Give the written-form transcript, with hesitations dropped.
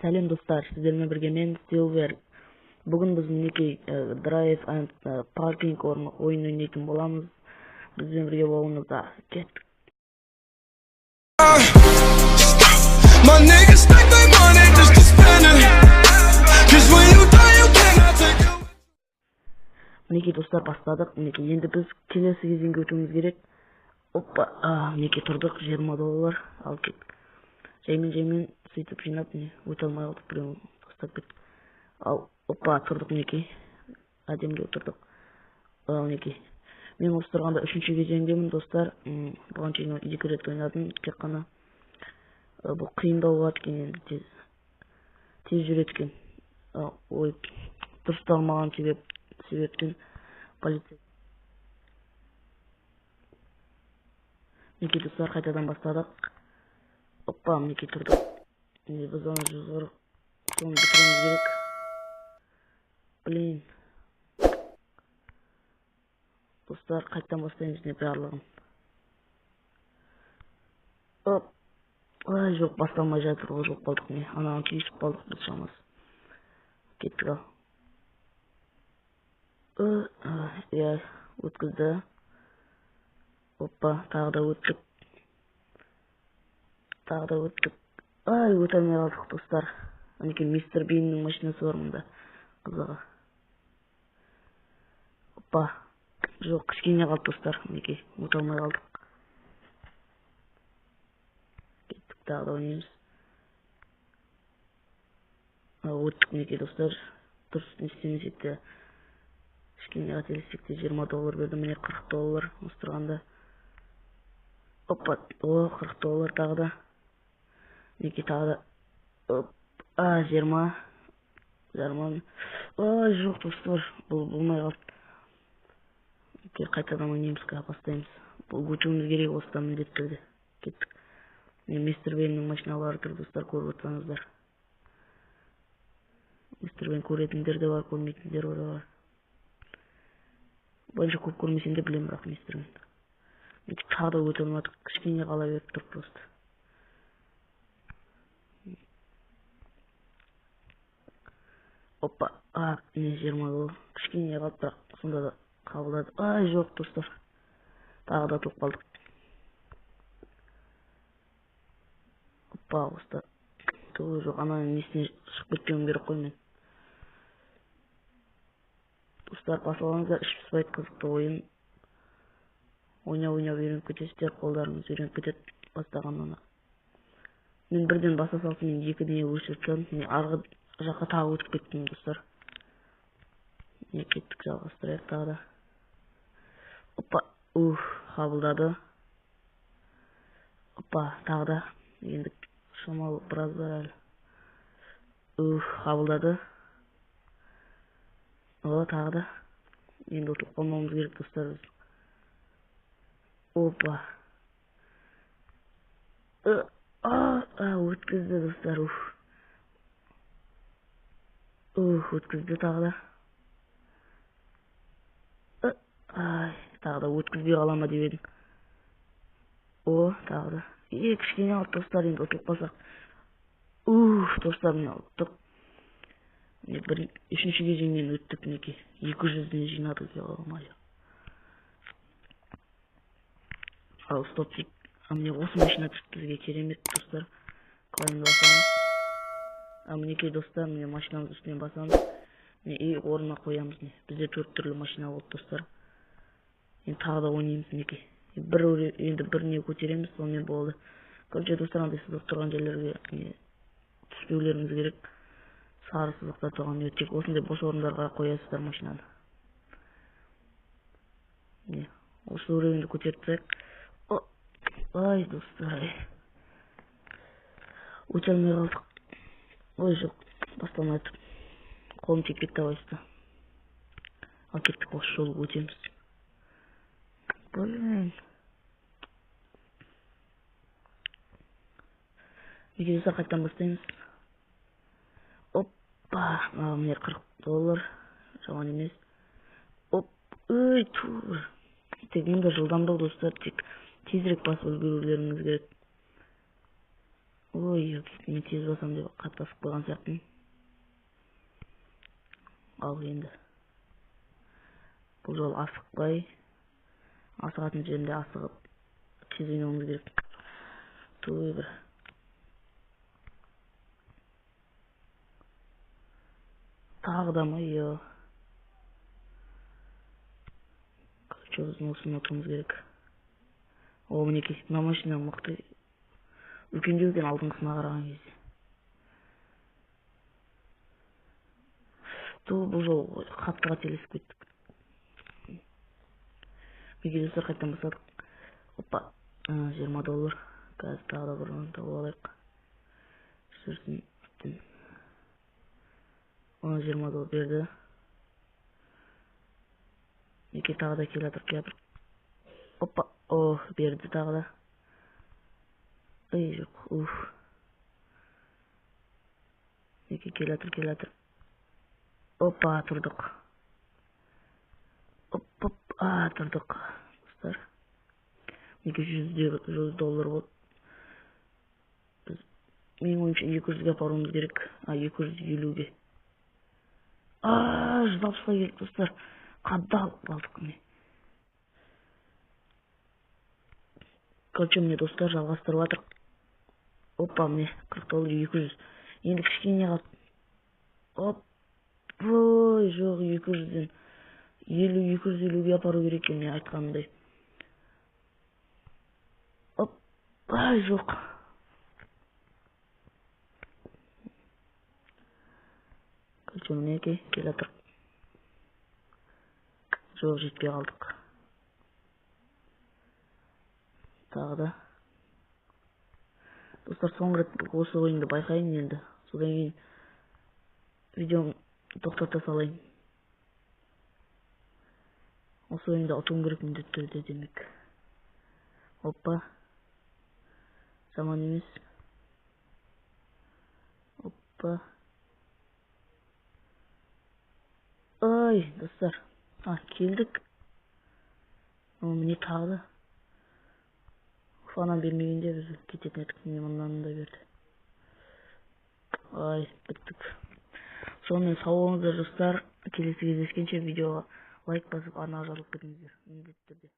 Сәлем, достар, сіздермен бірге мен, Силвер. Бүгін біз, мінекей, Drive and Parking ойын ойнайтын боламыз. Бізбен бірге болыңыздар. Кеттік. My niggas stack their money just to spend it. 'Cause when you die, you cannot take it. Мінекей, достар, бастадық. Мінекей, енді біз келесі кезеңге өтуіміз керек. Опа, мінекей, тұрдық, 20 доллар. Ал кеттік. Жаймен, жаймен сөйтіп жинап, міне, өте алмай қалдық, біреу тастап кеттік. Ал, опа, тұрдық, мінекей. Әдемілеп тұрдық. Ал, мінекей. Мен осы тұрғанда үшінші кезеңдемін, достар. Бұған шейін екі рет ойнадым, тек қана. Бұл қиындау болады екен енді, тез тез жүреді екен. Ой, дұрысталмаған себептен полиция. Мінекей, достар, қайтадан бастадық. Опа, мінекей, тұрдық. Міне, біз ана 140, соны бітіруіміз керек. Блин, достар, қайтадан бастаймыз, міне, барлығын. Оп, ай, жоқ, басталмай жатыр, озылып қалдық, міне, анаған түйісіп қалдық біз шамасы. Кеттік, ал. Иә, өткізді. Опа, тағы да өттік, тағы да өттік. Ай, өте алмай қалдық, достар. Мінекей, мистер Биннің машинасы бар мұнда, қызығы. Опа, жоқ, кішкене қалды, достар. Мінекей, өте алмай қалдық. Кеттік, тағы да ойнаймыз. Өттік, мінекей, достар. Дұрыс не істемесек те, кішкене қателессек те, 20 доллар берді. Міне, 40 доллар осы тұрғанда. Опа, о, 40 доллар тағы да. Мінекей, тағы да. Оп, а, 20 жиырма. Ой, жоқ, достар, бұл болмай қалды. Мінекей, қайтадан ойнаймыз, қазір бастаймыз. Бұл өтуіміз керек осыдан міндетті түрде. Кеттік. Міне, мистер Беннің машиналары тұр, достар, көріп отырсаңыздар. Мистер Бен көретіндер де бар, көрмейтіндер де бар. Бойынша көп көрмесем де, білемін бірақ мистер Бен. Бүйтіп тағы да өте алмадық, кішкене қала беріп тұр просто. Опа, а, міне, 20 доллар. Кішкене қалды, бірақ сонда да қабылдады. Ай, жоқ, достар, тағы да ұтылып қалдық. Опа, осыда. Ту, жоқ, ананың несіне шығып кетпеуім керек қой мен. Достар, басып алыңыздар, іш пыспайды, қызықты ойын. Ойнап, ойнап үйреніп кетесіздер, қолдарыңыз үйреніп кетеді бастағаннан ақ. Мен бірден баса салсам, мен екі не өшіріп тастадым. Міне, арғы жаққа тағы өтіп кеттім, достар. Міне, кеттік, жалғастырайық тағы да. Опа, уф, қабылдады. Опа, тағы да. Енді шамалы біраз бар әлі. Уф, қабылдады. О, тағы да. Енді ұтылып қалмауымыз керек, достар, біз. Опа. Өткізді, достар, уф. Уф, өткізді тағы да. Ай, тағы да өткізбей қала ма деп едім. О, тағы да. Е, кішкене қалды, достар, енді ұтылып қалсақ. Уф, достар, міне, ұттық. Міне, бір үшінші кезеңнен өттік, мінекей. 200-ден жинадық, ё-моё. Ал, стоп дейік. А, міне, осы машина түсті бізге, керемет, достар. Клаймды басамыз. А, мінекей, достар, міне, машинамыздың үстінен басамыз. Міне, и орнына қоямыз, міне. Бізде төрт түрлі машина болды, достар. Енді тағы да ойнаймыз, мінекей. Бір енді бір не көтереміз, сонымен болды. Короче, достар, андай сызық тұрған жерлерге не түспеулеріңіз керек. Сары сызықтар тұрған не, тек осындай бос орындарға қоясыздар машинаны. Міне, осы уровеньді көтеріп тастайық. О, ай, достар, ай. Өте алмай қалдық. Ой, жоқ, басталмай тұр. Қолым тиіп кетті абайсызда. Ал, кеттік, осы жолы өтеміз. Блин. Неге, достар, қайтадан бастаймыз. Опа, міне, 40 доллар. Жаман емес. Оп, ой, тур. Тек мұнда жылдамдау, достар, тек тезірек басып үлгерулеріңіз керек. Ой, мен тез басам деп қатты басып қойған сияқтымын. Ал енді бұл жолы асықпай, асығатын жерінде асығып тез ойнауымыз керек. Той бір. Тағы да ма, иә. Короче, біздің осыны ұтуымыз керек. О, мінекей, мына машина мықты. Үлкендеу екен алдыңғысына қараған кезде. Ту, бұл жолы қатты қателесіп кеттік. Мінекей достар, қайтадан бастадық. Опа, 20 доллар. Қазір тағы да бір тауып алайық. Жүрсін. 20 доллар берді. Мінекей тағы да келе жатыр, келе жатыр. Опа, о, берді тағы да. Ей, жоқ, уф. Мінекей келе жатыр, келе жатыр. Опа, тұрдық. Оп, оп, а, тұрдық. Достар. Мінекей 100 доллар болды. Біз менің ойымша 200-ге апаруымыз керек. А, 250-ге. А, 160-қа келдік, достар. Қадал қалдық міне. Короче, міне достар, жалғастырып жатыр. Опа, міне 40 доллар 200. Енді кішкене қалды. Оп. Ой, жоқ, 200-ден 50, 250-ге апару керек екен, мен айтқанымдай. Оп, ай, жоқ. Короче, мінекей, келе жатыр. Жоқ, жетпей қалдық. Тағы да. Достар, соңғы рет осы ойынды байқайын енді. Содан кейін видеоны тоқтата салайын. Осы ойынды ұтуым керек міндетті түрде демек. Опа. Жаман емес. Опа. Ай, достар. А, келдік. О, міне тағы да. Уф, анам бермегенде біз кететін едік. Міне мынаны да берді. Ай, біттік. Сонымен сау болыңыздар, достар. Келесі кездескенше видеоға лайк басып, арнаға жазылып кетіңіздер. Міндетті түрде.